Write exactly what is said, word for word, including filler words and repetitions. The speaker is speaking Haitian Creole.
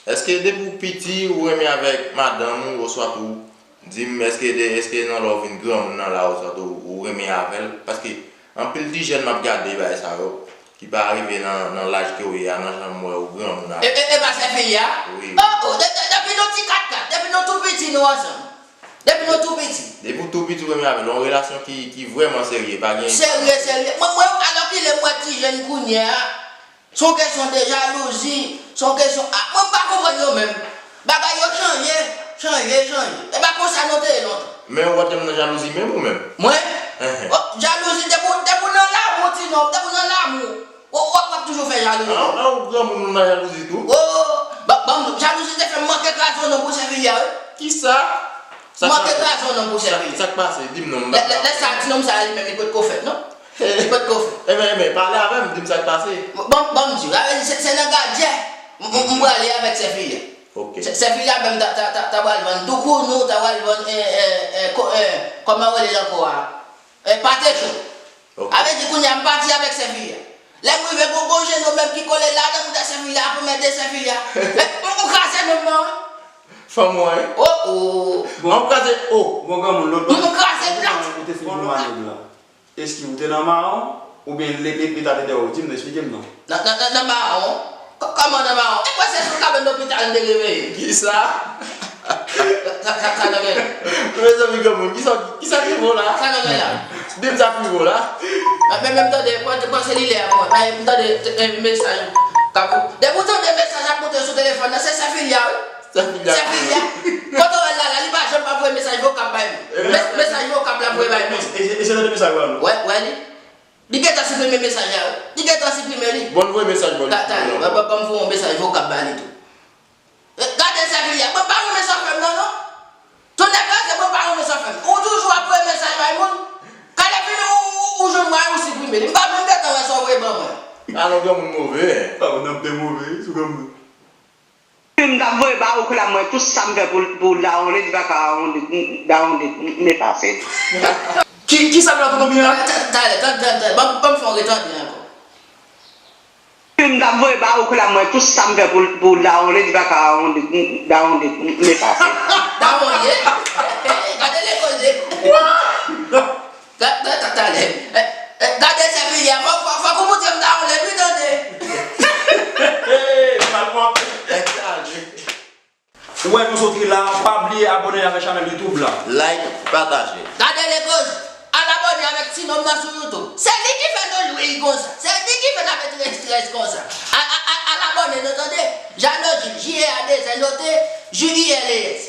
Èske depi w piti ou renmen avèk madanm ou oswa tou, di m, èske de, èske nan lè w vin granmoun nan la oswa tou ou renmen avè l? Paske anpil ti jèn m ap gade bagay sa yo, ki pa rive nan, nan laj ke w ye a, nan jan m wè ou granmoun avè l. E, e, e pa sè fi a? Wi. Oh, oh, de, de, depi nou ti kat kat, depi nou tou piti nou ansanm. Depi nou tou piti. Depi w tou piti ou renmen avè l, yon relasyon ki, ki vrèman serye, pa gen. Serye, serye. Mwen, mwen, alòkile m wè ti jèn kounye a, se yon kesyon de jalouzi, se yon kesyon, ah, mwen m pa konprann yo menm. Bagay yo chanje, chanje, chanje. E pa konsa nou te ye lontan. Men ou pa t janm nan jalouzi menm ou menm? Mwen? Enhen. Oh, jalouzi, depi w, depi w nan lamou, ti nonm, depi w nan lamou, w, w ap, w ap toujou fè jalouzi. An, an, ou granmoun ou nan jalouzi tou? Oh, ban, ban m di w, jalouzi te fè m manke kraze yon nonm pou sè fi a, wi. Kisa? Sa k pase? Manke kraze yon nonm pou sè fi a. Sa k pase? Di m non, m pa. Lè, lè, lè sa a, ti nonm sa a li menm, li potko fèt, non? Li potko fèt. Enben, enben, pale avè m, di m sa k pase. Ban, ban m di w, sa vle di se, se nan gadjè m, m, m prale avèk sè fi a. Ok. Sè, sè fi a menm ta, ta, ta, ta pral vann doukounou, ta pral vann, eh, eh, eh, ko-, eh, kòman yo rele l ankò a? Eh, pate cho. Ok. Sa vle di kounye a m pati avèk sè fi a. Lè m rive, gon, gon jenòm menm ki kole ladan m, m wè sè fi a, ap anmède sè fi a. Eh, m, m kraze nonm nan, wi. Fanm ou an, wi. Oh, oh. Bon. An, ou kraze, oh. Bon, granmoun, lòt, lòt. M, m kraze plat. Ou te fin goumen avèk la. Eski ou te nan mawon, oubyen le-, le-, leta te dèyè w? Di m non, eksplike m non. Nan, nan, nan, nan mawon? Kò-, kòman nan mawon? E kwè se sou kabann lopital m te reveye. Kisa? Sa, sa, sa, sa nan gen la? Mezanmi, granmoun, kisa, kisa ki vo la? Sa nan gen la? Di m sa ki vo la. Men, men, men m tande, pran, pran selilè a pou mwen. Men m tande, eh, mesaj k ap, depi w tande mesaj ap moute sou telefòn nan, se sè fi a, wi. Sè fi a. Sè fi a. Kote w wè l la, la, li pa janm ap voye mesaj vokab bay moun. Eh, mes-, mesaj vokab l ap voye bay moun. E, e, e se tande mesaj la, non? Wè, wè li. Li gentan siprime mesaj la, wi. Li gentan siprime li. Bon, voye mesaj, bon. Ta, ta, li, ban, ban, ban m voye yon mesaj vokab ba li tou. Eh, gade sè fi a. Mwen pa renmen sa w fè m nan, non. Tonnè kraze, mwen pa renmen sa w fè m. Ou toujou ap voye mesaj bay moun. Kalè fini, ou, ou, ou jwenn mwayen ou siprime li. M pa menm gentan wè sa w voye ban mwen. Alò, granmoun move, en. Ah, w nan byen move, wi, sou granmoun. M t ap voye ba ou, kounye a m wè tout sa m fè pou, pou dawonn li, li pa ka dawonn li, dawonn li, m efase. Ki, kisa m la tonton Milan? Ta-, ta-, talè, tande, tande, tande. Ban, ban m fè yon retande ankò. M t ap voye ba ou, kounye a m wè tout sa m fè pou, pou dawonn li, li pa ka dawonn li, dawonn li, m efase. Dawonn li? Gade lekoze. Gade, gade, gade, talè. Eh, eh, gade sè fi a, fòk, fòk, fòk ou montre m dawonn li, wi, tande. Hey, mal pwòp. Ou wè nou sot ri la, pa bliye abòne avèk chanèl YouTube la. Like, pataje. Gade lekoz, al abòne avèk ti nonm nan sou YouTube. Se li ki fè nou jwi konsa. Se li ki fè n ap strès konsa. Al, al, al, al abòne nou tande. Jeannot Jules, J E A D S, note, J U L E S.